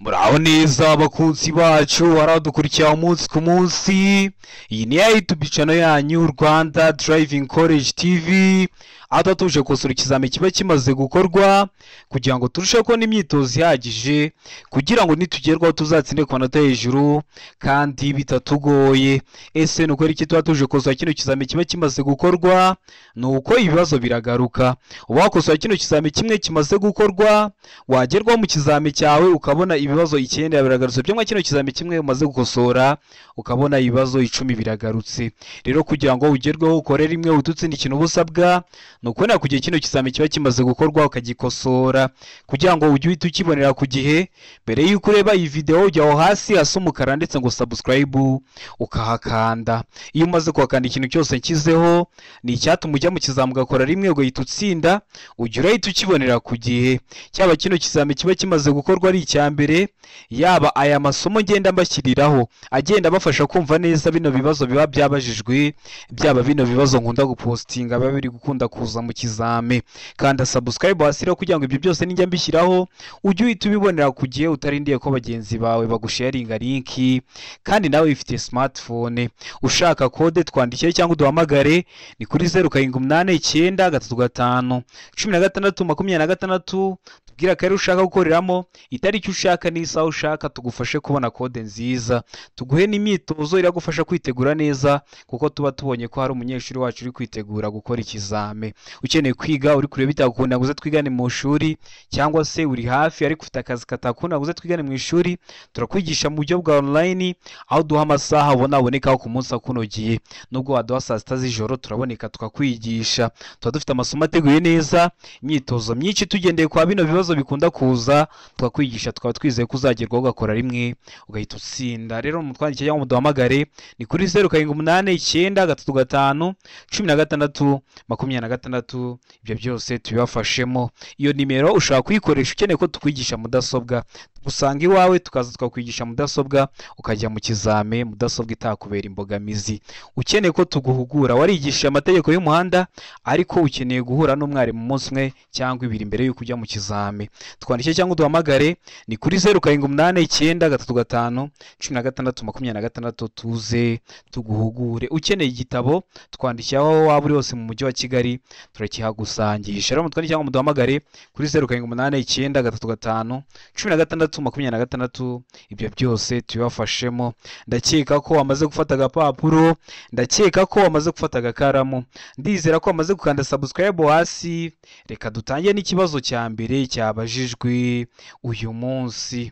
Muraho neza abakunzi bacu, baradukurikira umunsi ku munsi. Iyi ni ya YouTube channel yanyu Rwanda Driving College TV, aho tuba tuje gukosora ikizami kiba kimaze gukorwa kugira ngo turusheho kubona imyitozo ihagije, kugira ngo nitugerwaho tuzatsinde ku manota hejuru kandi bitatugoye. Ese ni ukubera iki tuba tuje gukosora kino kizami kiba kimaze gukorwa? Ni uko ibibazo biragaruka. Uba wakosora kino kizami kimwe kimaze gukorwa, wagerwaho mu kizami cyawe ukabona ibibazo 9 biragarutse, byangwa kino kizami kimwe umaze gukosora ukabona ibibazo 10 biragarutse. Rero kugira ngo ugerweho ukore rimwe ututsinda ikintu ubusabwa ni ukubona ku gihe kino kizami kiba kimaze gukorwa ukagikosora, kugira ngo ujye uhita ukibonera ku gihe. Mbere y'uko ureba iyi video ujya aho hasi hasa umukara ndetse ngo subscribe ukahakanda. Iyo umaze kuhakanda ikintu cyose nshyizeho ni icyatuma ujya mu kizami ugakora rimwe ugahita utsinda, ujya urahita ukibonera ku gihe. Cyaba kino kizami kiba kimaze gukorwa ari icya mbere, yaba aya masomo ngenda mbashyiriraho agenda abafasha kumva neza bino bibazo biba byabajijwe, byaba bino bibazo nkunda gupostinga biba biri gukunda kuza mu kizame. Kanda subscribe hasi rero kugira ngo ibyo byose nijya mbishyiraho ujye uhita ubibonera ku gihe, utarindiye ko bagenzi bawe bagusharinga linki. Kandi nawe wifitiye smartphone ushaka kode twandikire cyangwa uduhamagare ni kuri 0789 35 16 26. Tubwire akarere ushaka gukoreramo, itariki ushaka n'isaha ushaka, tugufashe kubona kode nziza, tuguhe n'imyitozo iragufasha kwitegura neza, kuko tuba tubonye ko hari umunyeshuri wacu uri kwitegura gukora ikizame. Ukeneye kwiga uri kureba bitakunda ngo uze twigane mu ishuri, cyangwa se uri hafi ariko ufite akazi katakunda ngo uze twigane mu ishuri, turakwigisha mu buryo bwa online, aho duha amasaha ubona abonekaho ku munsi akunogiye. Nubwo waduha saa 6 z'ijoro turaboneka tukakwigisha. Tuba dufite amasomo ateguye neza, imyitozo myinshi tugendeye kwa bino bibazo bikunda kuza, tukakwigisha, tukaba twizeye ko uzagerwaho ugakora rimwe ugahita utsinda. Rero mutwandikire cyangwa muduhamagare ni kuri 0789 35 16 26. Ibyo byose tubibafashemo. Iyo nimero ushobora kuyikoresha ukeneye ko tukwigisha mudasobwa, usanga iwawe tukaza tukakwigisha mudasobwa ukajya mu kizame mudasobwa itakubera imbogamizi. Ukeneye ko tuguhugura, warigishije amategeko y'umuhanda ariko ukeneye guhura n'umwarimu umunsi umwe cyangwa ibiri mbere y'uko ujya mu kizame, twandike cyangwa uduhamagare ni kuri 0789 35 16 26, tuze tuguhugure. Ukeneye igitabo twandikire aho waba uri hose mu mujyi wa Kigali turakihagusangisha. Rero mutwandike cyangwa muduhamagare kuri 0789 35 16 26. Ibyo byose tubibafashemo. Ndakeka ko wamaze gufata agapapuro, ndakeka ko wamaze gufata agakaramu, ndizera ko wamaze gukanda subscribe hasi. Reka dutange n'ikibazo cya mbere cyabajijwe uyu munsi.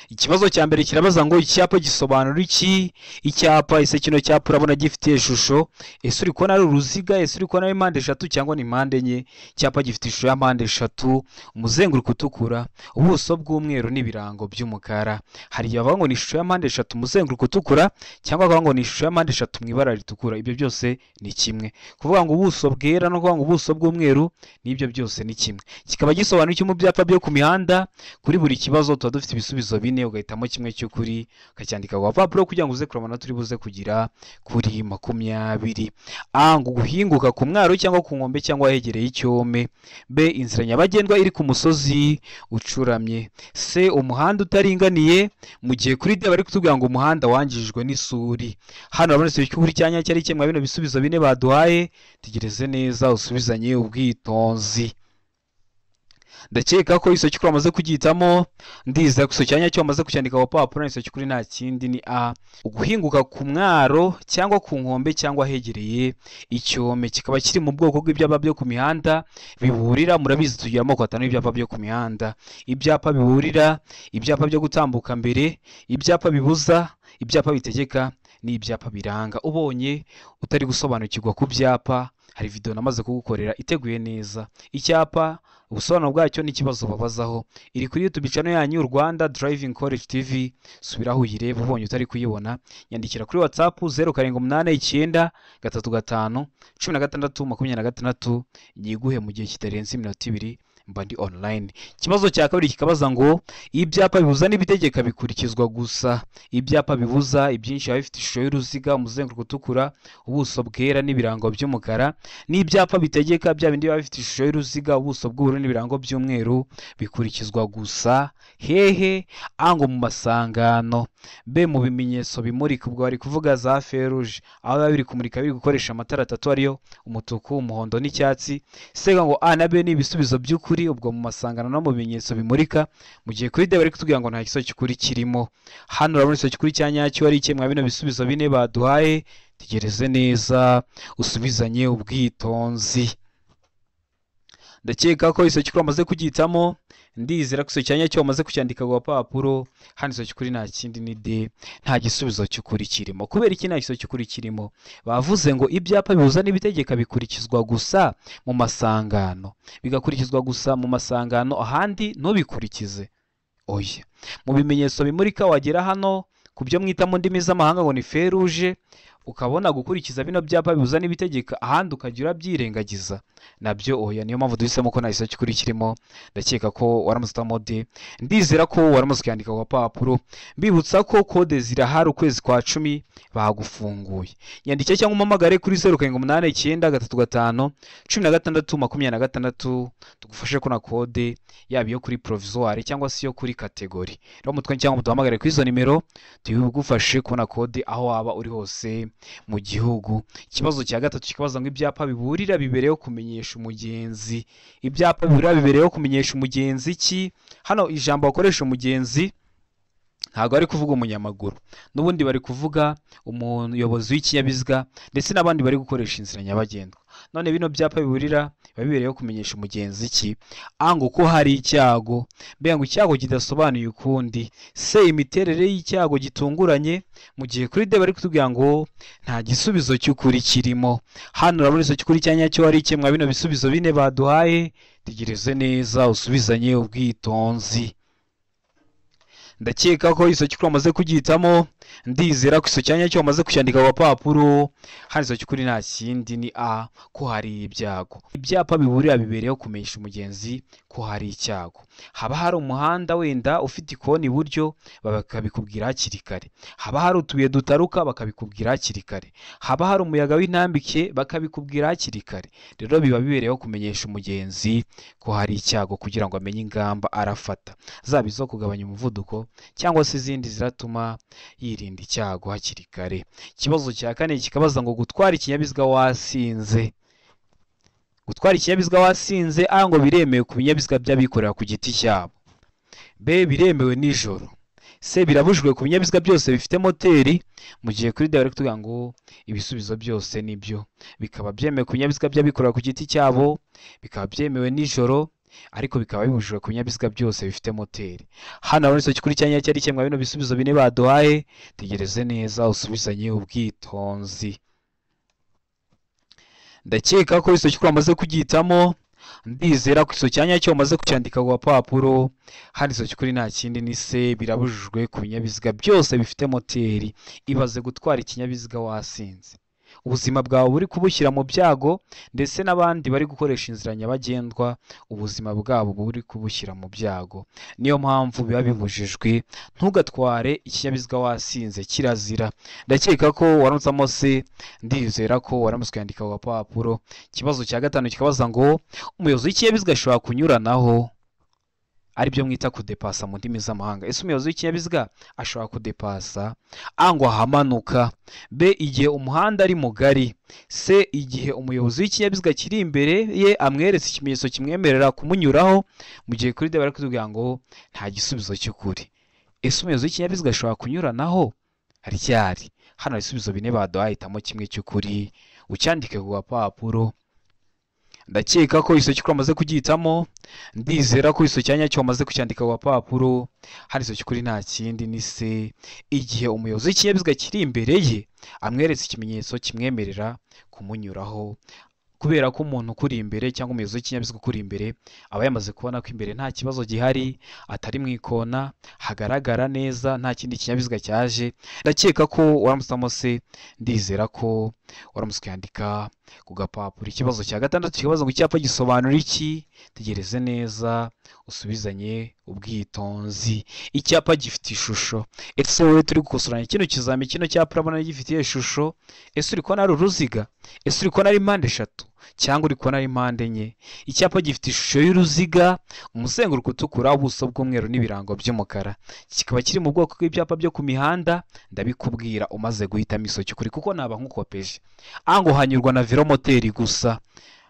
Ikibazo cya mbere kirabaza ngo icyapa gisobanura iki? Icyapa, ese kino cyapa urabona gifite ishusho? Ese uri kubona ari uruziga? Ese uri kubona ari impande 3 cyangwa ni impande 4? Icyapa gifite ishusho ya mpande 3, umuzenguruko utukura, ubuso bw'umweru n'ibirango by'umukara. Hari igihe bavuga ngo ni ishusho ya mpande 3 umuzenguruko utukura, cyangwa bavuga ngo ni ishusho ya mpande 3 mu ibara ritukura. Ibyo byose ni kimwe. Kuvuga ngo ubuso bwera no kuvuga ngo ubuso bw'umweru n'ibyo byose ni kimwe. Kikaba gisobanura iki mu byapa byo ku mihanda? Kuri buri kibazo tuba dufite ibisubizo bine, ugahitamo kimwe cy'ukuri ukacyandika ku gapapuro kugira ngo uze kureba turi buze kugira kuri 20. A, ngo guhinguka ku mwaro cyangwa ku nkombe cyangwa ahegereye icyome. B, inzira nyabagendwa iri ku musozi ucuramye. C, umuhanda utaringaniye. Mu gihe kuri D bari kutubwira ngo umuhanda wangijwe n'isuri. Hano urabona icy'ukuri cyanya cyari kimwe bino bisubizo bine baduhaye. Tegereze neza usubizanye ubwitonzi. Ndakeka ko iso cy'ukuri wamaze kugihitamo, ndizera ko iso cyanya cyo wamaze kucyandika ku papuro. Iso cy'ukuri nta kindi ni A, uguhinguka ku mwaro cyangwa ku nkombe cyangwa ahegereye icyome. Kikaba kiri mu bwoko bw'ibyapa byo ku mihanda biburira. Murabizi tugira amoko 5 y'ibyapa byo ku mihanda: ibyapa biburira, ibyapa byo gutambuka mbere, ibyapa bibuza, ibyapa bitegeka n'ibyapa biranga. Ubonye utari gusobanukirwa ku byapa, hari video namaze kugukorera iteguye neza. Icyapa, ubusobanuro bwacyo n'ikibazo babazaho, iri kuri YouTube channel yanyu Rwanda Driving College TV. Subiraho uyirebe. Ubonye utari kuyibona, nyandikira kuri WhatsApp 0789 35 16 26, nyiguhe mu gihe kitarenze iminota 2 mba ndi online. Ikibazo cya kabiri kikabaza ngo ibyapa bibuza n'ibitegeka bikurikizwa gusa. Ibyapa bibuza ibyinshi biba bifite ishusho y'uruziga, umuzenguruko utukura, ubuso bwera n'ibirango by'umukara, n'ibyapa bitegeka bya bindi biba bifite ishusho y'uruziga, ubuso bw'ubururu n'ibirango by'umweru bikurikizwa gusa hehe? A ngo mu masangano, B mu bimenyetso bimurika, ubwo bari kuvuga za feruje aho biba biri kumurika biri gukoresha amatara atatu ariyo umutuku, umuhondo n'icyatsi. C ngo A na B ni ibisubizo by'ukuri, ubwo mu masangano no mu bimenyetso bimurika, mu gihe kuri D bari kutubwira ngo nta gisubizo cy'ukuri kirimo. Hano urabona igisubizo cy'ukuri cya nyacyo ari iki mwa bino bisubizo bine baduhaye. Tegereze neza usubizanye ubwitonzi. Ndakeka ko igisubizo cy'ukuri wamaze kugihitamo, ndizera ko igisubizo cya nyacyo wamaze kucyandika ku gapapuro. Hano igisubizo cy'ukuri nta kindi ni D, nta gisubizo cy'ukuri kirimo. Kubera iki nta gisubizo cy'ukuri kirimo? Bavuze ngo ibyapa bibuza n'ibitegeka bikurikizwa gusa mu masangano, bigakurikizwa gusa mu masangano, ahandi ntubikurikize. Oya, mu bimenyetso bimurika wagera hano ku byo mwita mu ndimi z'amahanga ngo ni feruje, ukabona gukurikiza bino byapa bibuza n'ibitegeka, ahandi ukajya urabyirengagiza, nabyo oya. Niyo mpamvu duhisemo ko nta gisubizo cy'ukuri kirimo. Ndakeka ko waramutse utamo D, ndizera ko waramutse ukiyandika ku gapapuro. Mbibutsa ko kode zirahari, ukwezi kwa 10 bagufunguye. Nyandike cyangwa umpamagare kuri 0 7 8 9 3 5 16 26 tugufashe kubona kode, yaba iyo kuri provisoire cyangwa se iyo kuri kategori. Rero mutwe cyangwa muduhamagare kuri izo nimero tugufashe kubona kode aho waba uri hose mu gihugu. Ikibazo cya gatatu kikabaza ngo ibyapa biburira bibereyeho kumenyesha umugenzi. Ibyapa biburira bibereyeho kumenyesha umugenzi iki? Hano ijambo bakoresha umugenzi ntabwo bari kuvuga umunyamaguru, n'ubundi bari kuvuga umuyobozi w'ikinyabiziga ndetse n'abandi bari gukoresha inzira nyabagendwa. None bino byapa biburira biba bibereyeho kumenyesha umugenzi iki? A ngo ko hari icyago, B ngo icyago kidasobanuye ukundi, C imiterere y'icyago gitunguranye, mu gihe kuri D bari kutubwira ngo nta gisubizo cy'ukuri kirimo. Hano urabona igisubizo cy'ukuri cya nyacyo ari iki mwa bino bisubizo bine baduhaye. Tegereze neza usubizanye ubwitonzi. Ndakeka ko igisubizo cy'ukuri wamaze kugihitamo, ndizera ko igisubizo cya nyacyo wamaze kucyandika ku gapapuro. Hano igisubizo cy'ukuri nta kindi ni A, ko hari ibyago. Ibyapa biburira bibereyeho kumenyesha umugenzi ko hari icyago. Haba hari umuhanda wenda ufite ikoni iburyo, bakabikubwira hakiri kare. Haba hari utubuye dutaruka, bakabikubwira hakiri kare. Haba hari umuyaga w'intambike, bakabikubwira hakiri kare. Rero biba bibereyeho kumenyesha umugenzi ko hari icyago kugira ngo amenye ingamba arafata, zaba izo kugabanya umuvuduko cyangwa se izindi ziratuma yirinda icyago hakiri kare. Ikibazo cya kane kikabaza ngo gutwara ikinyabiziga wasinze. Gutwara ikinyabiziga wasinze, A ngo biremewe ku binyabiziga by'abikorera ku giti cyabo, B biremewe nijoro, C birabujijwe ku binyabiziga byose bifite moteri, mu gihe kuri D bari kutubwira ngo ibisubizo byose nibyo, bikaba byemewe ku binyabiziga by'abikorera ku giti cyabo, bikaba byemewe nijoro, ariko bikaba bibujijwe ku binyabiziga byose bifite moteri. Hano urabona igisubizo cy'ukuri cya nyacyo ari kimwe bino bisubizo bine baduhaye. Tegereze neza usubizanye ubwitonzi. Ndakeka ko igisubizo cy'ukuri wamaze kugihitamo, ndizera ko igisubizo cya nyacyo wamaze kucyandika ku gapapuro. Hano igisubizo cy'ukuri nta kindi ni C, birabujijwe ku binyabiziga byose bifite moteri. Ibaze gutwara ikinyabiziga wasinze, ubuzima bwawe buri kubushyira mu byago, ndetse n'abandi bari gukoresha inzira nyabagendwa ubuzima bwabo buri kubushyira mu byago. Niyo mpamvu biba bibujijwe, ntugatware ikinyabiziga wasinze, kirazira. Ndakeka ko waramutse C, ndizera ko waramutse ukandika ku gapapuro. Ikibazo cya gatanu kikabaza ngo umuyobozi w'ikinyabiziga ashobora kunyuranaho, aribyo mwita kudepasa mu ndimi z'amahanga. Ese umuyobozi w'ikinyabiziga ashobora kudepasa? A ngo ahamanuka, B igihe umuhanda ari mugari, C igihe umuyobozi w'ikinyabiziga kiri imbere ye amweretse ikimenyetso kimwemerera kumunyuraho, mu gihe kuri D bari kutubwira ngo nta gisubizo cy'ukuri. Ese umuyobozi w'ikinyabiziga ashobora kunyuranaho ryari? Hano ibisubizo bine baduhaye, hitamo kimwe cy'ukuri ucyandike ku gapapuro. Ndakeka ko igisubizo cy'ukuri wamaze kugihitamo, ndizera ko igisubizo cya nyacyo wamaze kucyandika ku gapapuro. Hano igisubizo cy'ukuri nta kindi ni C igihe umuyobozi w'ikinyabiziga kiri imbere ye amweretse ikimenyetso kimwemerera kumunyuraho. Kubera ko umuntu ukuri imbere cyangwa umuyobozi w'ikinyabiziga ukuri imbere aba yamaze kubona ko imbere nta kibazo gihari, atari mu ikona, hagaragara neza, nta kindi kinyabiziga cyaje. Ndakeka ko waramutse se, ndizera ko waramutse ukandika ku gapapuro. Ikibazo cya gatandatu kibaza ngo icyapa gisobanura iki? Tegereze neza usubizanye ubwitonzi. Icyapa gifite ishusho. Ese wowe turi gukosoranya kino kizami, kino cyapa urabona gifite ishusho? Ese uri kubona ari uruziga? Ese uri kubona ari impande eshatu cyangwa uri kubona ari impande enye? Icyapa gifite ishusho y'uruziga, umuzenguruko utukura, ubuso bw'umweru n'ibirango by'umukara. Kikaba kiri mu bwoko bw'ibyapa byo ku mihanda. Ndabikubwira umaze guhitamo isoki kuri, kuko naba nkukopeje. A ngo hanyurwa na velomoteri gusa,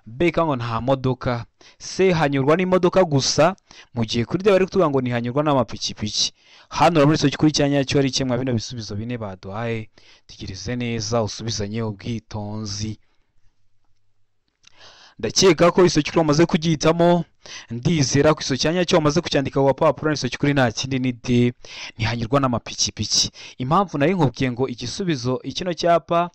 B ngo nta modoka, C hanyurwa n'imodoka gusa, mu gihe kuri D bari kutuvuga ngo ntihanyurwa n'amapikipiki. Hano urabona isoki kuri cya nyacyo ari kimwe bino bisubizo bine baduhaye. Tegereze neza usubizanye ubwitonzi. Ndakeka ko isoki kuri wamaze kugihitamo, ndizera ko isoki nyacyo wamaze kucyandika ku gapapuro. Isoki kuri nta kindi ni D, ntihanyurwa n'amapikipiki. Impamvu nari nkubwiye ngo igisubizo ikino cyapa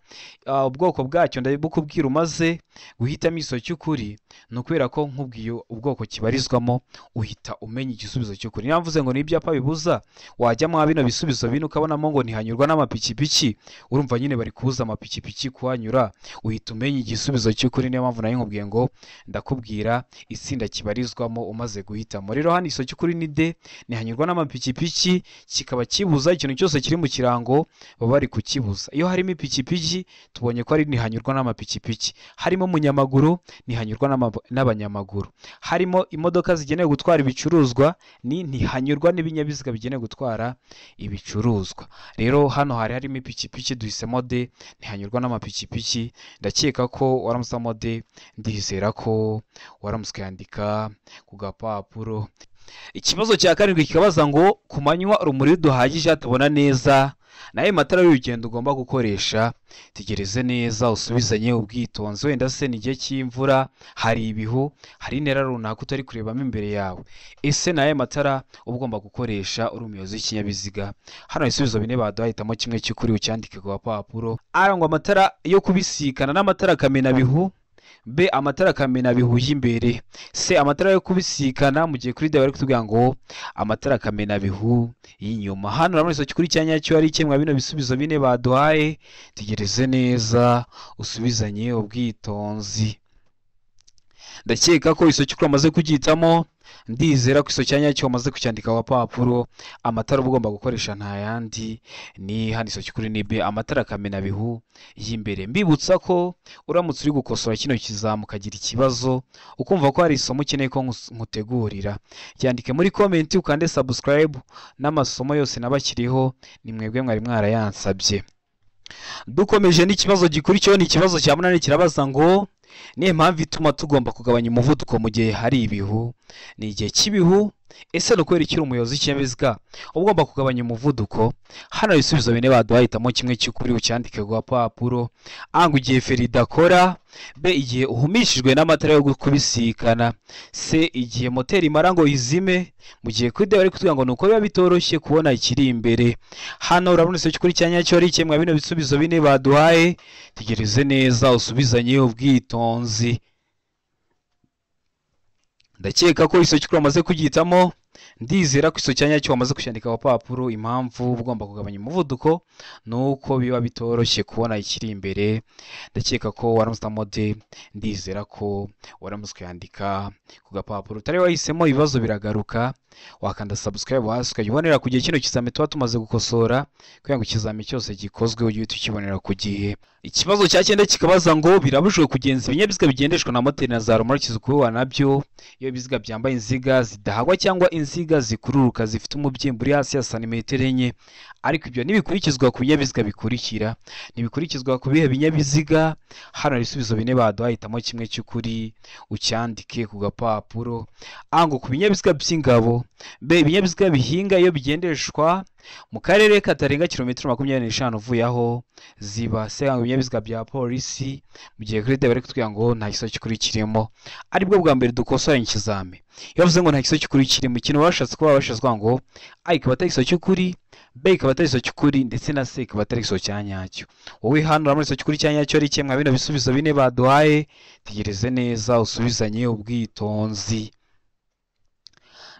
ubwoko bwacyo ndabikubwira umaze guhitamo isoki ukuri, ni ukubera ko nkubwiye ubwoko kibarizwamo uhita umenya igisubizo cy'ukuri. Niba mvuze ngo ni ibyapa bibuza, wajya mwa bino bisubizo bine ukabonamo ngo ntihanyurwa n'amapikipiki, urumva nyine bari kubuza amapikipiki kuhanyura, uhita umenya igisubizo cy'ukuri. Niyo mpamvu nari nkubwiye ngo ndakubwira itsinda kibarizwamo umaze guhitamo. Rero hano isoki kuri ni D, ntihanyurwa n'amapikipiki, kikaba kibuza ikintu cyose kiri mu kirango baba bari kukibuza. Iyo harimo ipikipiki tubonye ko ari ntihanyurwa n'amapikipiki, harimo umunyamaguru ntihanyurwa n'abanyamaguru, harimo imodoka zigenewe gutwara ibicuruzwa ni ntihanyurwa n'ibinyabiziga bigenewe gutwara ibicuruzwa. Rero hano hari harimo ipikipiki, duhisemo D, ntihanyurwa n'amapikipiki. Ndakeka ko waramusamo D, ndizera ko waramutse ukandika ku gapapuro. Ikibazo cya karindwi kikabaza ngo ku manywa urumuri ruduhagije hatabona neza, nayo matara y'urugendo ugomba gukoresha. Tegereze neza usubizanye ubwitonzi. Wenda se ni igihe cy'imvura, hari ibihu, hari intera runaka utari kurebamo imbere yawe. Ese nayo matara uba ugomba gukoresha uri umuyobozi w'ikinyabiziga? Hano ibisubizo bine baduhaye, hitamo kimwe cy'ukuri ucyandike ku gapapuro. A ngo amatara yo kubisikana n'amatara kamenabihu, B amatara kamenabihu y'imbere, C amatara yo kubisikana, mu gihe kuri D bari kutubwira ngo amatara kamenabihu y'inyuma. Hano urabona isoki kuri cya nyacyo ari kimwe bino bisubizo bine baduhaye. Tegereze neza usubizanye ubwitonzi. Ndakeka ko isoki kuri wamaze kugihitamo, ndizera ko isoki nyacyo wamaze kucyandika ku gapapuro. Amatara uba ugomba gukoresha nta yandi, ni hano isoki kuri ni B, amatara kamenabihu y'imbere. Mbibutsa ko uramutse uri gukosora kino kizamu ukagira ikibazo ukumva ko hari isomo ukeneye ko nkutegurira, yandike muri comment, ukande subscribe, n'amasomo yose nabakiriho ni mwebwe mwari mwarayansabye. Dukomeje n'ikibazo gikurikiyeho, ni ikibazo cya munani kirabaza ngo niyo mpamvu ituma tugomba kugabanya umuvuduko mu gihe hari ibihu? Ni igihe cy'ibihu. Ese ni ukubera iki umuyobozi w'ikinyabiziga ugomba kugabanya umuvuduko? Hano ibisubizo bine baduhaye, hitamo kimwe cy'ukuri ucyandike ku gapapuro. A ngo igihe feri idakora, B igihe uhumishijwe n'amatara yo kubisikana, C igihe moteri imara ngo izime, mu gihe kuri D bari kutubwira ngo ni uko biba bitoroshye kubona ikiri imbere. Hano urabona isoki kuri cya nyacyo ari kimwe bino bisubizo bine baduhaye. Tegereze neza usubizanye ubwitonzi. Ndakeka ko isoki kuri wamaze kugihitamo, ndizera ko isoki nyacyo wamaze kucyandika ku gapapuro. Impamvu ugomba kugabanya umuvuduko ni uko biba bitoroshye kubona ikiri imbere. Ndakeka ko waramutse D, ndizera ko waramutse ukandika ku gapapuro. Utari wahisemo ibibazo biragaruka, wakanda subscribe hasi ukajya ubonera ku gihe kino kizami tuba tumaze gukosora, kugira ngo ikizami cyose gikozwe ujye uhita ukibonera ku gihe. Ikibazo cya cyenda kikabaza ngo birabujijwe kugenza ibinyabiziga bigendeshwa na moteri na za romoroki zikururwa nabyo iyo ibiziga byambaye inziga zidahagwa cyangwa inziga zikururuka zifite umubyimba uri hasi ya santimetero 4. Ariko ibyo ntibikurikizwa ku binyabiziga bikurikira. Ntibikurikizwa ku bihe binyabiziga? Hano ibisubizo bine baduhaye, hitamo kimwe cy'ukuri ucyandike ku gapapuro. A ngo ku binyabiziga by'ingabo, B ibinyabiziga bihinga iyo bigendeshwa mu karere katarenga kilometero 25 uvuye aho ziba, C ngo ibinyabiziga bya polisi, mu gihe kuri D bari kutubwira ngo nta gisozi cy'ukuri kirimo. Aribwo bwa mbere dukosora ikizami. Iyo bavuze ngo nta gisozi cy'ukuri kirimo, ikintu bashatse kuba bashatse ngo A ikaba atari igisozi cy'ukuri, B ikaba atari igisubizo cy'ukuri, ndetse na C ikaba atari igisubizo cya nyacyo. Wowe hano urabona igisubizo cy'ukuri cya nyacyo ari kimwe bino bisubizo bine baduhaye. Tegereze neza usubizanye ubwitonzi.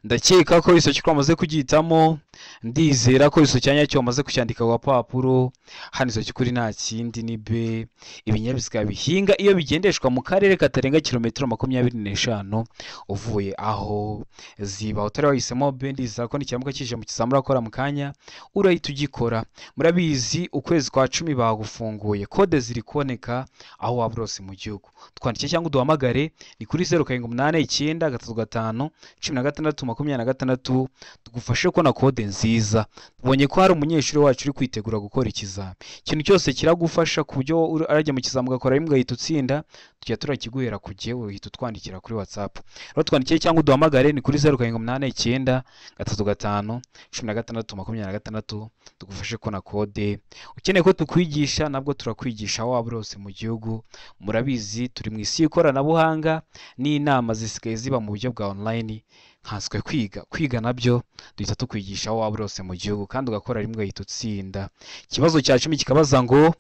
Ndakeka ko igisubizo cy'ukuri wamaze kugihitamo, ndizera ko igisubizo cya nyacyo wamaze kucyandika ku gapapuro. Hano igisubizo cy'ukuri nta kindi ni B. Ibinyabiziga bihinga iyo bigendeshwa mu karere katarenga kilometero 25 uvuye aho ziba. Utari wahisemo B, ndizera ko nikiramuka kije mu kizamini urakora mu kanya urahita ugikora. Murabizi ukwezi kwa 10 bagufunguye, kode ziri kuboneka aho waba uri hose mu gihugu. Twandike cyangwa uduhamagare ni kuri 0 7 8 9 3 5 16 26, tugufashe kubona kode nziza. Tubonye ko hari umunyeshuri wacu uri kwitegura gukora ikizami. Ikintu cyose kiragufasha ku buryo arajya mu kizami ugakora rimwe ugahita utsinda, tujya turakiguhera ku gihe, uhita utwandikira kuri WhatsApp. Rero twandikiye cyangwa uduhamagare ni kuri 0 7 8 9 3 5 16 26, tugufashe kubona kode. Ukeneye ko tukwigisha nabwo turakwigisha aho waba uri hose mu gihugu. Murabizi turi mu isi y'ikoranabuhanga n'inama zisigaye ziba mu buryo bwa online, nkanswe kwiga nabyo duhita tukwigisha aho waba uri hose mu gihugu, kandi ugakora rimwe ugahita utsinda. Ikibazo cya 10 kikabaza ngo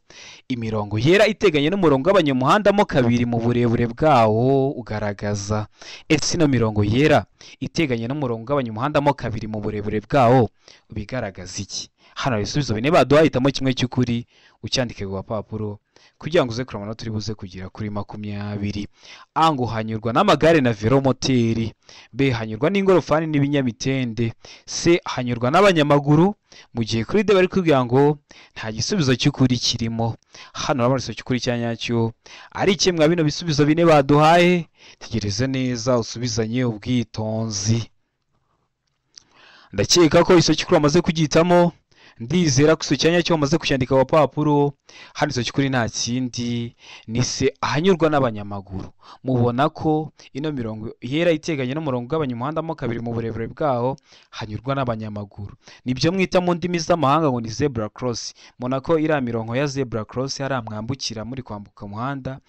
imirongo yera iteganye n'umurongo ugabanya umuhanda mo kabiri mu burebure bwawo ugaragaza. Ese ino mirongo yera iteganye n'umurongo ugabanya umuhanda mo kabiri mu burebure bwawo bigaragaza iki? Hano ibisubizo bine baduhaye, hitamo kimwe cy'ukuri ucyandike ku gapapuro kugira ngo uze kureba amanota uri buze kugera kuri 20. A ngo hanyurwa n'amagare na velomoteri, B hanyurwa n'ingorofani n'ibinyamitende, C hanyurwa n'abanyamaguru, mu gihe kuri D bari kubwira ngo nta gisubizo cy'ukuri kirimo. Hano urabona igisubizo cy'ukuri cya nyacyo ari kimwe bino bisubizo bine baduhaye. Tegereze neza usubizanye ubwitonzi. Ndakeka ko igisubizo cy'ukuri wamaze kugihitamo, ndizera ko igisubizo cya nyacyo wamaze kucyandika ku gapapuro. Hano igisubizo cy'ukuri nta kindi ni C ahanyurwa n'abanyamaguru. Mubona ko ino mirongo yera iteganye n'umurongo ugabanya umuhanda mo kabiri mu burebure bwawo hanyurwa n'abanyamaguru. Nibyo mwita mu ndimi z'amahanga ngo ni zebra cross. Mubona ko iriya mirongo ya zebra cross hariya mwambukira muri kwambuka umuhanda,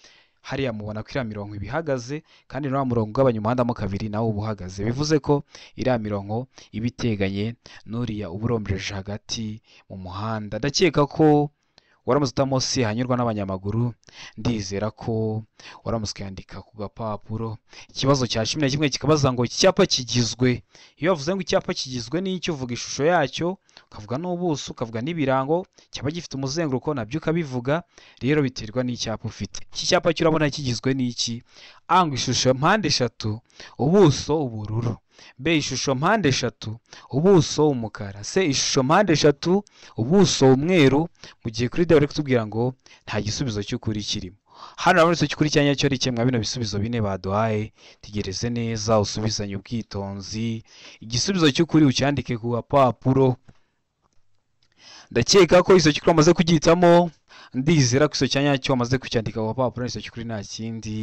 hariya mubona ko iriya mirongo iba ihagaze, kandi n'uriya murongo ugabanya umuhanda mo kabiri nawo uba uhagaze. Bivuze ko iriya mirongo iba iteganye n'uriya uba urombereje hagati mu muhanda. Ndakeka ko waramutse utamo C hanyurwa n'abanyamaguru, ndizera ko waramutse ukandika ku gapapuro. Ikibazo cya 11 kikabaza ngo iki cyapa kigizwe. Iyo bavuze ngo icyapa kigizwe n'icyo, uvuga ishusho yacyo, ukavuga n'ubuso, ukavuga n'ibirango, cyaba gifite umuzenguruko nabyo ukabivuga. Rero biterwa n'icyapa ufite. Iki cyapa cyo urabona kigizwe n'iki? A ngo ishusho mpande eshatu, ubuso ubururu, B ishusho mpande eshatu, ubuso umukara, C ishusho mpande eshatu, ubuso umweru, mu gihe kuri D bari kutubwira ngo nta gisubizo cy'ukuri kirimo. Hano urabona igisubizo cy'ukuri cya nyacyo ari kimwe bino bisubizo bine baduhaye. Tegereze neza usubizanye ubwitonzi, igisubizo cy'ukuri ucyandike ku gapapuro. Ndakeka ko igisubizo cy'ukuri wamaze kugihitamo, ndizera ko igisubizo cya nyacyo wamaze kucyandika ku gapapuro. Igisubizo cy'ukuri nta kindi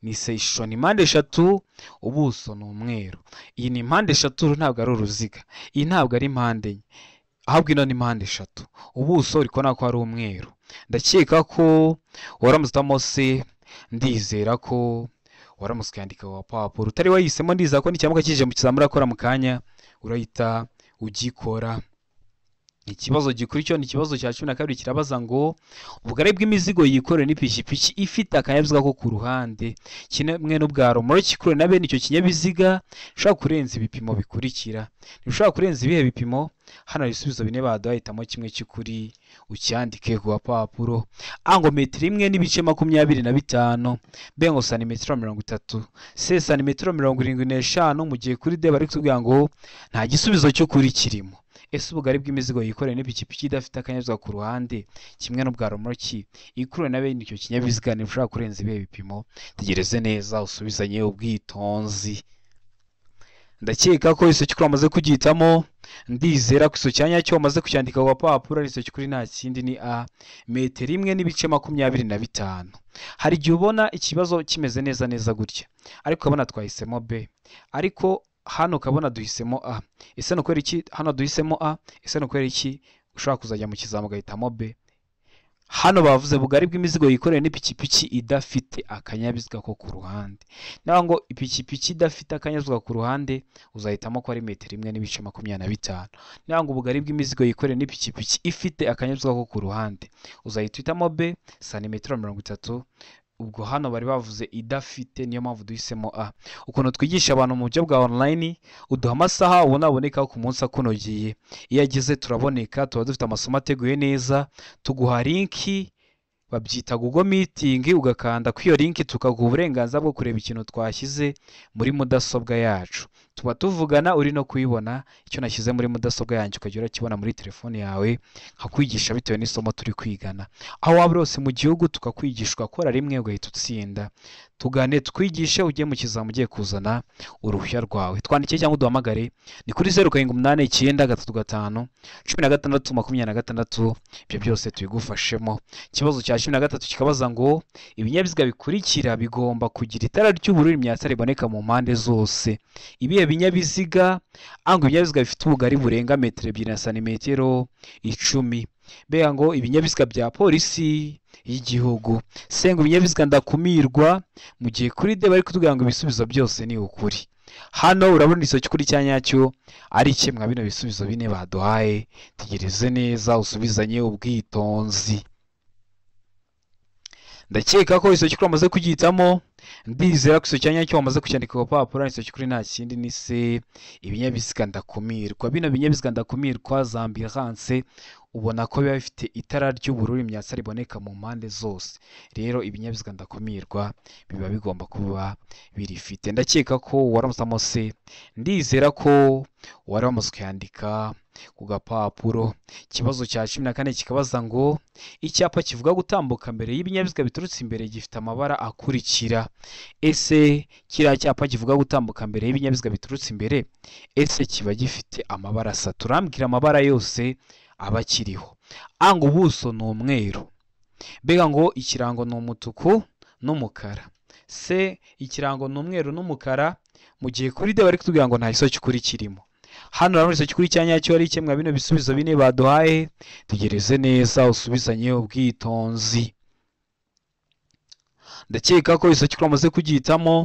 ni C ishusho ni mpande eshatu, ubuso ni umweru. Iyi ni mpande eshatu, ntabwo ari uruziga, iyi ntabwo ari mpande enye, ahubwo ino ni mpande eshatu, ubuso uri kubona ko ari umweru. Ndakeka ko waramutse utamo C, ndizera ko waramutse ukandika ku gapapuro. Utari wahisemo, ndizera ko nikiramuka kije mu kizamini urakora mu kanya urahita ugikora. Ikibazo gikurikiyeho ni ikibazo cya 12 kirabaza ngo ubugari bw'imizigo yikorewe n'ipikipiki ifite akanyabiziga ko ku ruhande kimwe n'ubwa romoroki ikuruwe na bene icyo kinyabiziga ishobora kurenza ibipimo bikurikira. Ntibishobora kurenza ibihe bipimo? Hano hari ibisubizo bine baduhaye, hitamo kimwe cy'ukuri ucyandike ku gapapuro. A ngo metero 1 n'ibice 25, B ngo santimetero 30, C santimetero 75, mu gihe kuri D bari kutubwira ngo nta gisubizo cy'ukuri kirimo. Ese ubugari bw'imizigo yikorewe n'ipikipiki idafite akanyabiziga ku ruhande kimwe n'ubwa romoroki ikuruwe na bene icyo kinyabiziga ntibishobora kurenza ibihe bipimo? Tegereze neza usubizanye ubwitonzi. Ndakeka ko igisubizo cy'ukuri wamaze kugihitamo, ndizera ko igisubizo cya nyacyo wamaze kucyandika ku gapapuro. Igisubizo cy'ukuri nta kindi ni A metero 1 n'ibice 25. Hari igihe ubona ikibazo kimeze neza neza gutya, ariko ukabona twahisemo B, ariko hano ukabona duhisemo A. Ese ni ukubera iki hano duhisemo A? Ese ni ukubera iki ushobora kuzajya mu kizami ugahitamo B? Hano bavuze bugari bw'imizigo yikorewe n'ipikipiki idafite akanyabiziga ko ku ruhande. Naho ngo ipikipiki idafite akanyabiziga ku ruhande uzahitamo ko ari metero 1 n'ibice 25. Naho ngo ubugari bw'imizigo yikorewe n'ipikipiki ifite akanyabiziga ko ku ruhande uzahita uhitamo B, santimetero 30. Ubwo hano bari bavuze idafite, niyo mpamvu duhisemo A. Ukuntu twigisha abantu mu buryo bwa online, uduha amasaha ubona aboneka ku munsi akunogeye. Iyo ageze turaboneka, tuba dufite amasomo ateguye neza, tuguha linki babyita Google Meeting, ugakanda kuri iyo linki tukaguha uburenganzira bwo kureba ikintu twashyize muri mudasobwa yacu. Tuba tuvugana uri no kuyibona, icyo nashyize muri mudasobwa yanjye ukajya urakibona muri telefone yawe, nkakwigisha bitewe n'isomo turi kwigana. Aho waba uri hose mu gihugu tukakwigisha, ugakora rimwe ugahita utsinda. Tugane twigishe, ujye mu kizami ugiye kuzana uruhushya rwawe. Twandike cyangwa uduhamagare ni kuri 0 7 8 9 3 5 16 26, ibyo byose tubigufashemo. Ikibazo cya 13 kikabaza ngo ibinyabiziga bikurikira bigomba kugira itara ry'ubururu imyatsa riboneka mu mpande zose. Ibihe binyabiziga? Ngo ibinyabiziga bifite ubugari burenga metero 2 na santimetero 10. Mbega ngo ibinyabiziga bya polisi y'igihugu. Se ngo ibinyabiziga ndakumirwa, mu gihe kuri D bari kutubwira ngo ibisubizo byose ni ukuri. Hano urabona igisozi cy'ukuri cya nyacyo ari kimwe bino bisubizo bine baduhaye. Tegereze neza usubizanye ubwitonzi. Ndakeka ko igisozi cy'ukuri wamaze kugihitamo, ndizera ko igisozi cya nyacyo wamaze kucyandika ku papuro. Igisozi cy'ukuri nta kindi ni se ibinyabiziga ndakumirwa. Bino binyabiziga ndakumirwa za ambulance ubona ko biba bifite itara ry'ubururu imyatsa riboneka mu mpande zose. Rero ibinyabiziga ndakumirwa biba bigomba kuba birifite. Ndakeka ko waramusamo se, ndizera ko wari wamaze kuyandika ku gapapuro. Ikibazo cya 14 kikabaza ngo icyapa kivuga gutambuka mbere y'ibinyabiziga biturutse imbere gifite amabara akurikira. Ese kiriya cyapa kivuga gutambuka mbere y'ibinyabiziga biturutse imbere, ese kiba gifite amabara atatu? Urambwira amabara yose aba akiriho. A ngo ubuso ni umweru, mbega ngo ikirango ni umutuku n'umukara. C ikirango ni umweru n'umukara, mu gihe kuri D bari kutubwira ngo nta gisozi cy'ukuri kirimo. Hano urabona igisozi cy'ukuri cya nyacyo ari kimwe bino bisubizo bine baduhaye. Tegereze neza usubizanye ubwitonzi. Ndakeka ko igisozi cy'ukuri wamaze kugihitamo,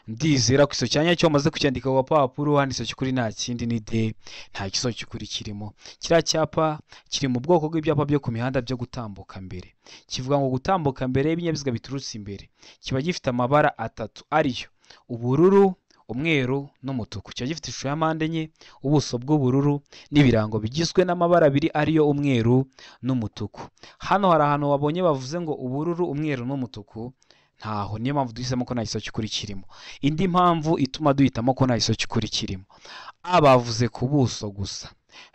ndizera ko igisozi cya nyacyo wamaze kucyandika ku gapapuro. Hano igisozi cy'ukuri nta kindi ni D, nta gisozi cy'ukuri kirimo. Kiriya cyapa kiri mu bwoko bw'ibyapa byo ku mihanda byo gutambuka mbere. Kivuga ngo gutambuka mbere y'ibinyabiziga biturutse imbere. Kiba gifite amabara atatu ariyo ubururu, umweru n'umutuku. Kiba gifite ishusho ya mpande enye, ubuso bw'ubururu n'ibirango bigizwe n'amabara abiri ariyo umweru n'umutuku. Hano hari ahantu wabonye bavuze ngo ubururu, umweru n'umutuku, ntaho. Niyo mpamvu duhisemo ko nta gisozi cy'ukuri kirimo. Indi mpamvu ituma duhitamo ko nta gisozi cy'ukuri kirimo, A bavuze ku buso gusa,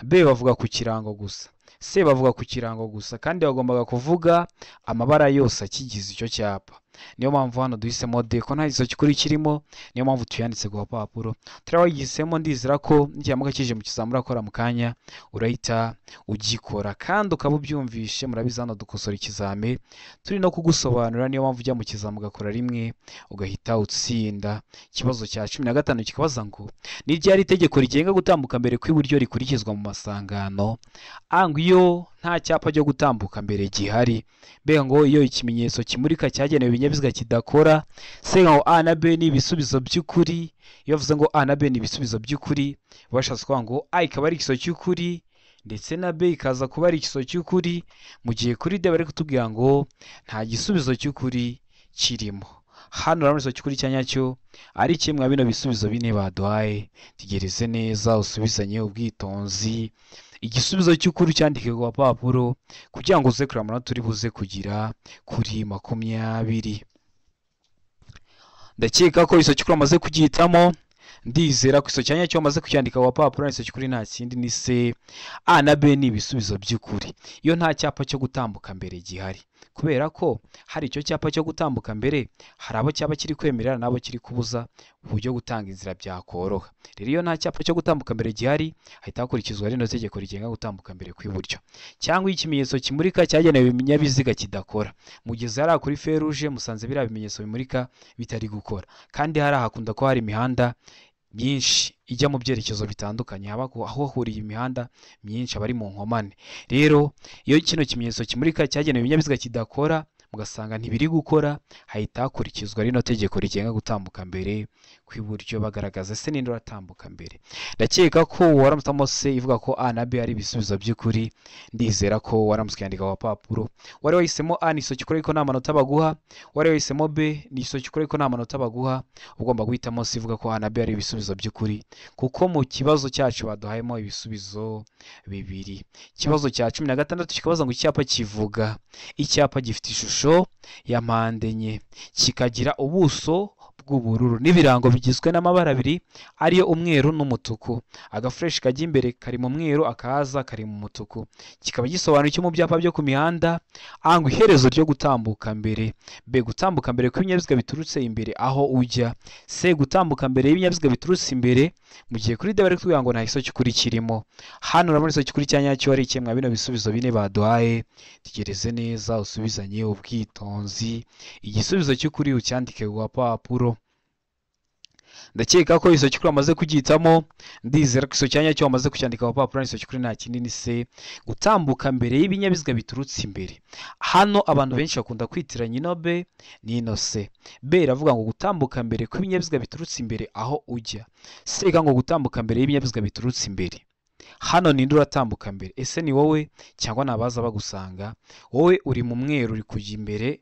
B bavuga ku kirango gusa, C bavuga ku kirango gusa, kandi bagombaga kuvuga amabara yose akigize icyo cyapa. Niyo mpamvu hano duhisemo D ko nta gisozi cy'ukuri kirimo, niyo mpamvu tuyanditse ku gapapuro. Turawagisemo, ndizera ko nikiramuka kije mu kizamini urakora mu kanya urahita ugikora kandi ukaba ubyumvishe. Murabizi hano dukosora ikizami turi no kugusobanurira, niyo mpamvu ujya mu kizami ugakora rimwe ugahita utsinda. Ikibazo cya 15 kikabaza ngo ni ryari itegeko rigenga gutambuka mbere kw'iburyo rikurikizwa mu masangano? A ngo iyo nta cyapa cyo gutambuka mbere gihari, mbega ngo iyo ikimenyetso kimurika cyagenewe ibinyabiziga kidakora. Se ngo A na B ni ibisubizo by'ukuri. Iyo bavuze ngo A na B ni ibisubizo by'ukuri, bashatse kuvuga ngo A ikaba ari igisubizo cy'ukuri ndetse na B ikaza kuba ari igisubizo cy'ukuri, mu gihe kuri D bari kutubwira ngo nta gisubizo cy'ukuri kirimo. Hano urabona igisubizo cy'ukuri cya nyacyo ari kimwe bino bisubizo bine baduhaye. Tegereze neza usubizanye ubwitonzi. Igisubizo cy'ukuri cyandike ku gapapuro kugira ngo uze kureba amanota uri buze kugira kuri 20. Ndakeka ko igisubizo cy'ukuri wamaze kugihitamo, ndizera ko igisubizo cya nyacyo wamaze kucyandika ku gapapuro. Igisubizo cy'ukuri nta kindi ni C. A na B ni ibisubizo by'ukuri iyo nta cyapa cyo gutambuka mbere gihari, kubera ko hari icyo cyapa cyo gutambuka mbere, hari abo cyaba kiri kwemerera n'abo kiri kubuza, uburyo gutanga inzira byakoroha. Rero iyo nta cyapa cyo gutambuka mbere gihari, hahita hakurikizwa rino tegeko rigenga gutambuka mbere kw'iburyo, cyangwa ikimenyetso kimurika cyagenewe ibinyabiziga kidakora. Mugeze hariya kuri feruje musanze biriya bimenyetso bimurika bitari gukora, kandi hariya hakunda ko hari imihanda myinshi ijya mu byerekezo bitandukanye, haba aho hahuriye imihanda myinshi aba ari mu nkomane. Rero iyo kino kimenyetso kimurika cyagenewe ibinyabiziga kidakora, mugasanga ntibiri gukora, hahita hakurikizwa rino tegeko rigenga gutambuka mbere kw'iburyo, bagaragaza se ninde uratambuka mbere. Ndakeka ko waramutse se ivuga ko A na B ari ibisubizo by'ukuri. Ndizera ko waramutse ukiyandika ku gapapuro. Wari wahisemo A ni igisozi cy'ukuri ariko nta manota baguha, wari wahisemo B ni igisozi cy'ukuri ariko nta manota baguha. Ugomba guhitamo C ivuga ko A na B ari ibisubizo by'ukuri, kuko mu kibazo cyacu baduhayemo ibisubizo bibiri. Ikibazo cya 16 kikabaza ngo icyapa kivuga. Icyapa gifite ishusho ya mpande enye, kikagira ubuso bw'ubururu n'ibirango bigizwe n'amabara abiri ariyo umweru n'umutuku. Agafureshi kajya imbere kari mu mweru, akaza kari mu mutuku. Kikaba gisobanuye icyo mu byapa byo ku mihanda: A ngo iherezo ryo gutambuka mbere, B gutambuka mbere kw'ibinyabiziga biturutse imbere aho ujya, C gutambuka mbere y'ibinyabiziga biturutse imbere, mu gihe kuri D bari kutubwira ngo nta gisozi cy'ukuri kirimo. Hano urabona igisozi cy'ukuri cya nyacyo ari kimwe bino bisubizo bine baduhaye. Tegereze neza usubizanye ubwitonzi, igisubizo cy'ukuri ucyandike ku gapapuro. Ndakeka ko igisozi cy'ukuri wamaze kugihitamo. Ndizera ko igisozi cya nyacyo wamaze kucyandika ku gapapuro. Igisozi cy'ukuri nta kindi ni C gutambuka mbere y'ibinyabiziga biturutse imbere. Hano abantu benshi bakunda kwitiranya ino B n'ino C. B iravuga ngo gutambuka mbere kw'ibinyabiziga biturutse imbere aho ujya, C ikavuga ngo gutambuka mbere y'ibinyabiziga biturutse imbere. Hano ninde uratambuka mbere? Ese ni wowe cyangwa ni abaza bagusanga? Wowe uri mu mweru uri kujya imbere,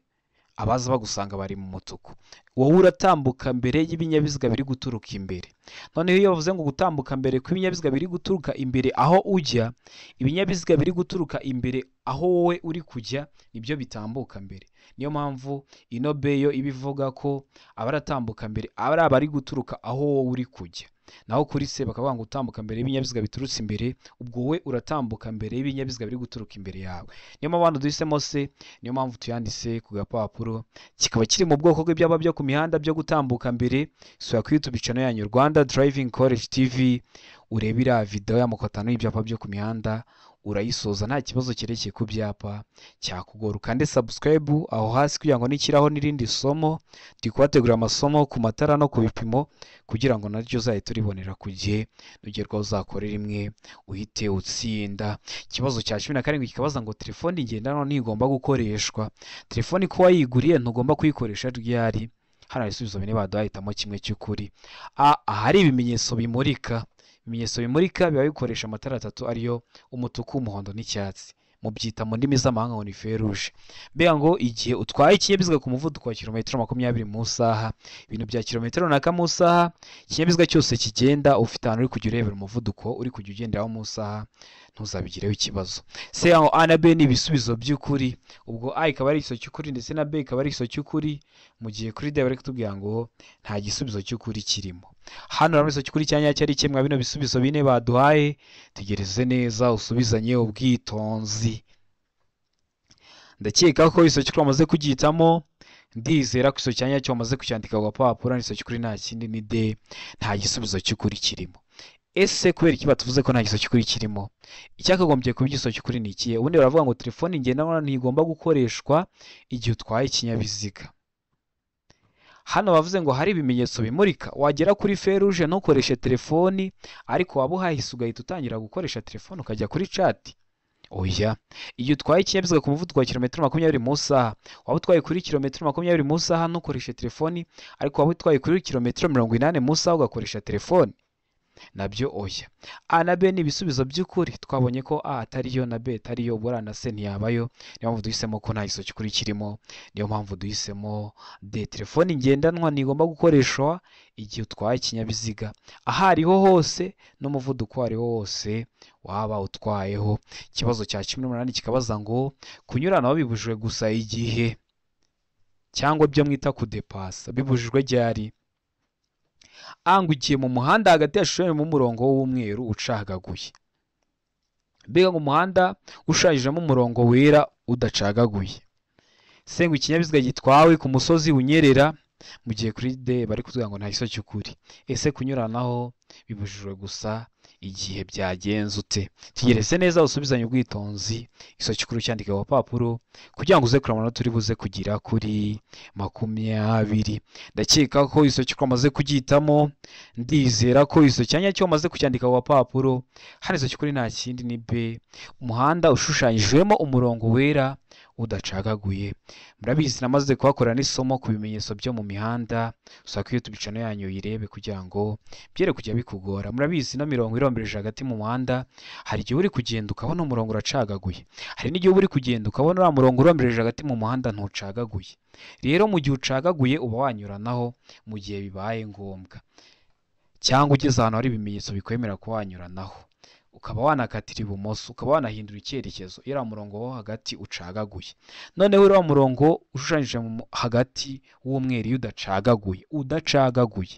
abaza bagusanga bari mu mutuku. Wowe uratambuka mbere y'ibinyabiziga biri guturuka imbere. Noneho iyo bavuze ngo gutambuka mbere kw'ibinyabiziga biri guturuka imbere aho ujya, ibinyabiziga biri guturuka imbere aho wowe uri kujya nibyo bitambuka mbere. Niyo mpamvu ino B yo iba ivuga ko abaratambuka mbere ari abari guturuka aho wowe uri kujya. Naho kuri C bakavuga ngo utambuka mbere y'ibinyabiziga biturutse imbere, ubwo wowe uratambuka mbere y'ibinyabiziga biri guturuka imbere yawe. Niyo mpamvu hano duhisemo C, niyo mpamvu tuyanditse ku gapapuro. Kikaba kiri mu bwoko bw'ibyapa byo ku mihanda byo gutambuka mbere. Sura kuri YouTube channel yanyu Rwanda Driving College TV, urebe iriya video y'amoko atanu y'ibyapa byo ku mihanda, urayisoza nta kibazo cyerekeye ku byapa cyakugora. Ukande subscribe aho hasi kugira ngo nikiraho n'irindi somo. Ndi kubategurira amasomo ku matara no ku bipimo kugira ngo naryo uzahite uribonera ku gihe, nugerwaho uzakore rimwe uhite utsinda. Ikibazo cya 17 kikabaza ngo telefoni ngendanwa ntigomba gukoreshwa. Telefoni ko wayiguriye ntugomba kuyikoresha ryari? Hano hari ibisubizo bine baduhaye, hitamo kimwe cy'ukuri. A ahari ibimenyetso bimurika. Ibimenyetso bimurika biba bikoresha amatara atatu ariyo umutuku, umuhondo n'icyatsi. Mubyita mu ndimi z'amahanga ngo ni feruje. Mbega ngo igihe utwaye ikinyabiziga ku muvuduko wa kilometero 20 mu isaha, ibintu bya kilometero runaka mu isaha, ikinyabiziga cyose kigenda ufite ahantu uri kujya urebera umuvuduko uri kujya ugenderaho mu isaha, ntuzabigireho ikibazo. C aho A na B ni ibisubizo by'ukuri. Ubwo A ikaba ari igisubizo cy'ukuri ndetse na B ikaba ari igisubizo cy'ukuri, mu gihe kuri D bari kutubwira ngo nta gisubizo cy'ukuri kirimo. Hano urabona igisubizo cy'ukuri cya nyacyo ari kimwe bino bisubizo bine baduhaye. Tegereze neza usubizanye ubwitonzi. Ndakeka ko igisubizo cy'ukuri wamaze kugihitamo. Ndizera ko igisubizo cya nyacyo wamaze kucyandika ku gapapuro. Igisubizo cy'ukuri nta kindi ni D, nta gisubizo cy'ukuri kirimo. Ese kubera iki batuvuze ko nta gisubizo cy'ukuri kirimo? Icyakagombye kuba igisubizo cy'ukuri ni ikihe? Ubundi baravuga ngo telefoni ngendanwa ntigomba gukoreshwa igihe utwaye ikinyabiziga. Hano bavuze ngo hari ibimenyetso bimurika, wagera kuri feruje ntukoreshe telefoni, ariko waba uhahise ugahita utangira gukoresha telefoni ukajya kuri chat. Oya, iyo utwaye ikinyabiziga ku muvuduko wa kilometero 20 mu isaha, waba utwaye kuri kilometero 20 mu isaha ntukoreshe telefoni, ariko waba utwaye kuri kilometero 80 mu isaha ugakoresha telefoni, nabyo oya. A na B ni ibisubizo by'ukuri. Twabonye ko A atariyo na B atariyo, ubwo na C ntiyabayo. Niyo mpamvu duhisemo ko nta gisubizo cy'ukuri kirimo. Niyo mpamvu duhisemo D. Telefoni ngendanwa ntigomba gukoreshwa igihe utwaye ikinyabiziga aho ariho hose n'umuvuduko uwo ariwo wose waba utwayeho. Ikibazo cya 18 kikabaza ngo kunyuranaho bibujijwe gusa igihe, cyangwa ibyo mwita kudepasa bibujijwe ryari? A ngo igihe mu muhanda hagati hashushanyijemo umurongo w'umweru ucagaguye. Mbega ngo umuhanda ushushanyijemo umurongo wera udacagaguye. C ngo ikinyabiziga gitwawe ku musozi unyerera, mu gihe kuri D bari kutubwira ngo nta gisubizo cy'ukuri. Ese kunyuranaho bibujijwe gusa igihe byagenze ute. Tegereze neza usubizanye ubwitonzi igisobanuro cy'ukuri cyandike ku gapapuro kugira ngo uze kureba amanota uri buze kugira kuri 20. Ndakeka ko igisobanuro cy'ukuri wamaze kugihitamo, ndizera ko igisobanuro cya nyacyo wamaze kucyandika ku gapapuro. Hano igisobanuro cy'ukuri nta kindi ni B, umuhanda ushushanyijwemo umurongo wera udacagaguye. Murabizi namaze kuhakora n'isomo ku bimenyetso byo mu mihanda, usaba ko YouTube channel yanyu uyirebe kugira ngo byere kujya bikugora. Murabizi ino mirongo irombereje hagati mu muhanda, hari igihe uri kugenda ukabona umurongo uracagaguye, hari n'igihe uri kugenda ukabona uriya murongo urombereje hagati mu muhanda ntucagaguye. Rero mu gihe ucagaguye uba wanyuranaho mu gihe bibaye ngombwa, cyangwa ugeze ahantu hari ibimenyetso bikwemera kuba wanyuranaho, ukaba wanakatira ibumoso, ukaba wanahindura icyerekezo iriya murongo wo hagati ucagaguye. Noneho uriya murongo ushushanyije hagati w'umweru iyo udacagaguye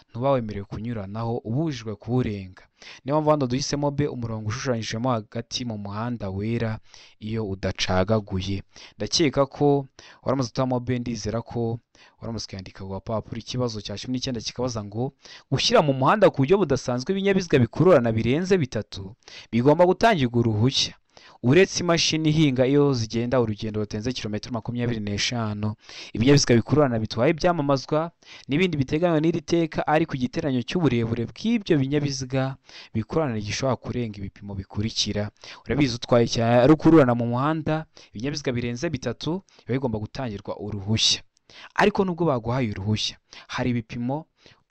ntuba wemerewe kunyuranaho, ubujijwe kuwurenga. Niyo mpamvu hano duhisemo B, umurongo ushushanyijemo hagati mu muhanda wera iyo udacagaguye. Ndakeka ko waramaze guhitamo B, ndizera ko waramaze kuyandika ku gapapuro. Ikibazo cya 19 kikabaza ngo gushyira mu muhanda ku buryo budasanzwe ibinyabiziga bikururana birenze 3 bigomba gutangirwa uruhushya, uretse imashini ihinga iyo zigenda urugendo rutenze kilometero 25. Ibinyabiziga bikururana bitwaye ibyamamazwa n'ibindi biteganywa n'iri teka, ariko igiteranyo cy'uburebure bw'ibyo binyabiziga bikururana gishobora kurenga ibipimo bikurikira. Urabizi utwaye cya rukururana mu muhanda ibinyabiziga birenze 3 biba bigomba gutangirwa uruhushya, ariko nubwo baguhaye uruhushya hari ibipimo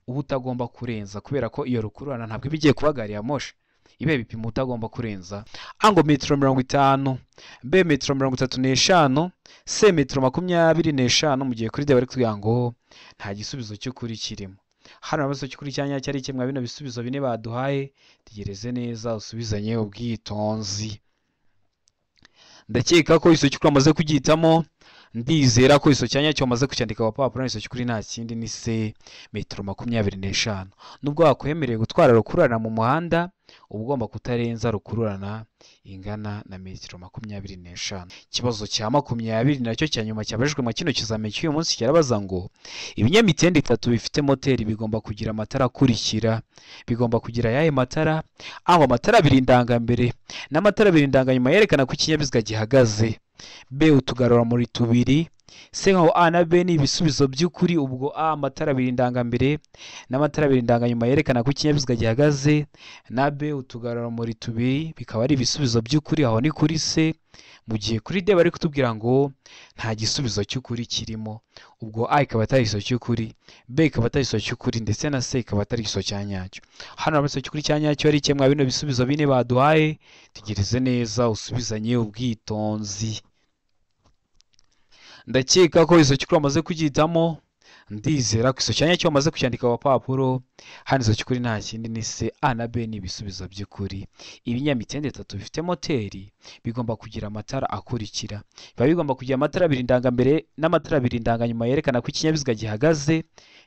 uba utagomba kurenza, kubera ko iyo rukururana ntabwo iba igiye kuba gari ya moshi. Ibe ibipimo utagomba kurenza: A ngo metero 50, B metero 35, C metero 25. Mu gihe kuri D bari kugira ngo nta gisubizo cy'ukuri kirimo. Hano nta cy'ukuri cya nyacyo ari kimwe bino bisubizo bine baduhaye. Tegereze neza usubizanye ubwitonzi. Ndakeka ko igisobanuro cy'ukuri wamaze kugihitamo, ndizera ko igisobanuro cya nyacyo wamaze kucyandika ku gapapuro. Igisobanuro cy'ukuri nta kindi ni C, metero 25. Nubwo wakwemereye gutwara rukururana mu muhanda, uba ugomba kutarenza rukururana ingana na metero 25. Ikibazo cya 20 nacyo cya nyuma cyabajijwe mu kino kizamini cy'uyu munsi kirabaza ngo ibinyamitende 3 bifite moteri bigomba kugira amatara akurikira. Bigomba kugira ayahe matara? A ngo amatara abiri indangambere n'amatara abiri indanganyuma yerekana ko ikinyabiziga gihagaze, B utugarura-muri 2, C nkaho A na B ni ibisubizo by'ukuri. Ubwo A amatara abiri indangambere n'amatara abiri indanganyuma yerekana ko ikinyabiziga gihagaze, na B utugarura-muri 2 bikaba ari ibisubizo by'ukuri, aho ni kuri C. Mu gihe kuri D bari kutubwira ngo nta gisubizo cy'ukuri kirimo, ubwo A ikaba atari igisubizo cy'ukuri, B ikaba atari igisubizo cy'ukuri, ndetse na C ikaba atari igisubizo cya nyacyo. Hano igisubizo cy'ukuri cya nyacyo ari kimwe bino bisubizo bine baduhaye. Tegereze neza usubizanye ubwitonzi. Ndakeka ko igisobanuro cy'ukuri wamaze kugihitamo, ndizera ko igisobanuro cya nyacyo wamaze kucyandika ku gapapuro. Hano igisobanuro cy'ukuri nta kindi ni C, A na B ni ibisubizo by'ukuri. Ibinyamitende 3 bifite moteri bigomba kugira amatara akurikira. Biba bigomba kugira amatara abiri indangambere n'amatara abiri indanganyuma yerekana ko ikinyabiziga gihagaze,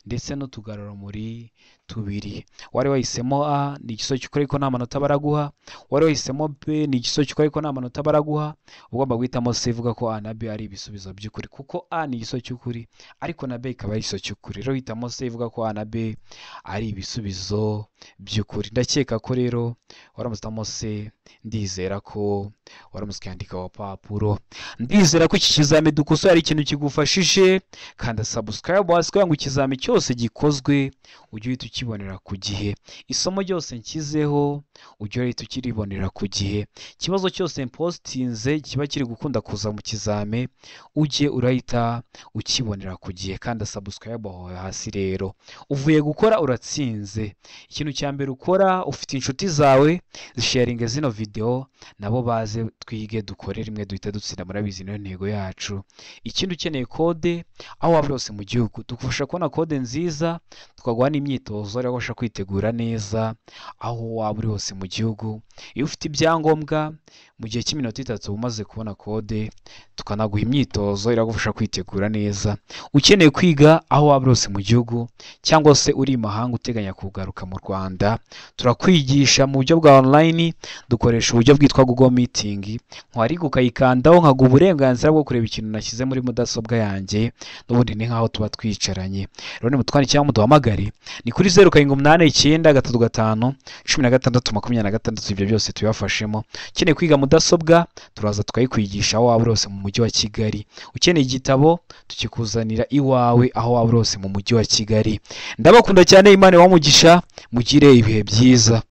ndetse n'utugarurarumuri 2. Wari wahisemo A ni igisubizo cy'ukuri ariko nta manota baraguha, wari wahisemo B ni igisubizo cy'ukuri ariko nta manota baraguha. Ugomba guhitamo C ivuga ko A na B ari ibisubizo by'ukuri, kuko A ni igisubizo cy'ukuri ariko na B ikaba ari igisubizo cy'ukuri. Rero hitamo C ivuga ko A na B ari ibisubizo by'ukuri. Ndakeka ko rero waramutse uhitamo C, ndizera ko waramutse ukandika ku gapapuro. Ndizera ko iki kizami dukosora ari ikintu kigufashije. Kanda subscribe hasi kugira ngo ikizami cyose gikozwe ujye uhita ukibonera ku gihe. Isomo ryose nshyizeho ujye uhita ukiribonera ku gihe. Ikibazo cyose mpostinze kiba kiri gukunda kuza mu kizame ujye urahita ukibonera ku gihe. Kanda subscribe aho hasi. Rero uvuye gukora uratsinze. Ikintu cya mbere ukora, ufite inshuti zawe zisharinge zino video nabo baze twige dukore rimwe duhita dutsinda. Murabizi niyo ntego yacu. Ikindi ukeneye kode aho waba hose mu gihugu, tugufasha kubona kode nziza, tukaguha n'imyitozo iragufasha kwitegura neza aho waba uri hose mu gihugu. Iyo ufite ibyangombwa mu gihe cy'iminota 3 umaze kubona kode, tukanaguha imyitozo iragufasha kwitegura neza. Ukeneye kwiga aho waba uri hose mu gihugu cyangwa se uri i mahanga uteganya kugaruka mu Rwanda, turakwigisha mu buryo bwa online, dukoresha uburyo bwitwa Google Meeting, nkwariga ukayikandaho nkaguha uburenganzira bwo kureba ikintu nashyize muri mudasobwa yanjye, n'ubundi ni nk'aho tuba twicaranye. Rero nimutwandikire cyangwa muduhamagare ni kuri 0789 35 16 26, ibyo byose tubibafashemo. Ukeneye kwiga mudasobwa turaza tukayikwigisha aho waba uri hose mu mujyi wa Kigali. Ukeneye igitabo tukikuzanira iwawe aho waba uri hose mu mujyi wa Kigali. Ndabakunda cyane, Imana ibahe umugisha, mugire ibihe byiza.